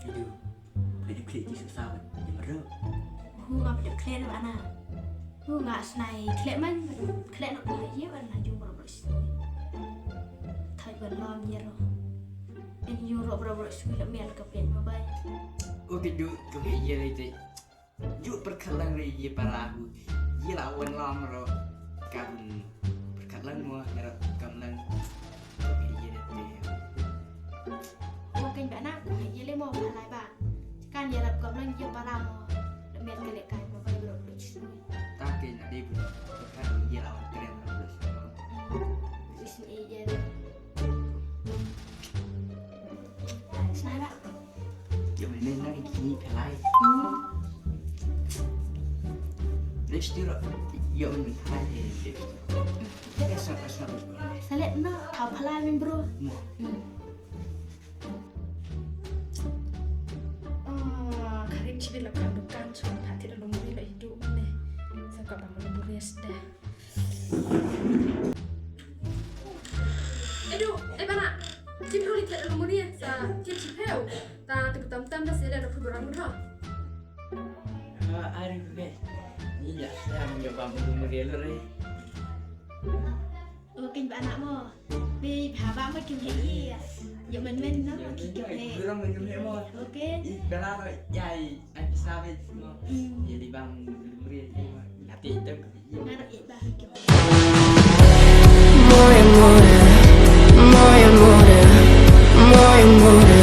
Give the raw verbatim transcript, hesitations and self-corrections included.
Aduh, phi dep khleh ki sa sa ban ïa mruk. Hu nga phi dep khleh na bana. Hu nga snai khleh man, khleh na ko ha ïa ban na jong bro bro shnong. Thai ban lom ïa ro. En ïa ro bro bro shnong la mial ka pet ma bai. O ki du ka pet ïa ri te. Ju pyrkhat lang re ïa para hu. Ïa la wan lom ro. Ka bun pyrkhat lang mo ïa ro kam lang. Ïa ri te. Wa kan bana ku ïa le mo phalai ba. Kan ïa rap kam lang ïa para mo. Le mer ka le kan mo ba bro bro shnong. Ta ke na de bun. Kan ïa la wan krem ro bro shnong. Bro shnong ïa ri. Snai ba. Ïa men men na ki ni phalai. Hmm. Let's do it. Ïa men men phalai. Eh, eh. Let's not, let's not. Salet na, thaw phalai men bro. Mo. Hmm. Ah, kharit chibi la kan dukan, so phatit la lungri la hidup mane. Sa ka bang lungri sda. Edu, eh bana. Chip ruli khet alumuni sa khet chipeu. Ta tu tam tam da sele da phu barang ro. Ah, ari be. Ni ya, ya mencoba menunggu dia lu re. Oke, bana mo. Be baba mo kim he. Ya men men no ki kim he. Kurang menunggu mo. Oke. Bana ya, ai sabe mo. Jadi bang menunggu dia. Tapi itu Moje moje, moje moje, moje moje,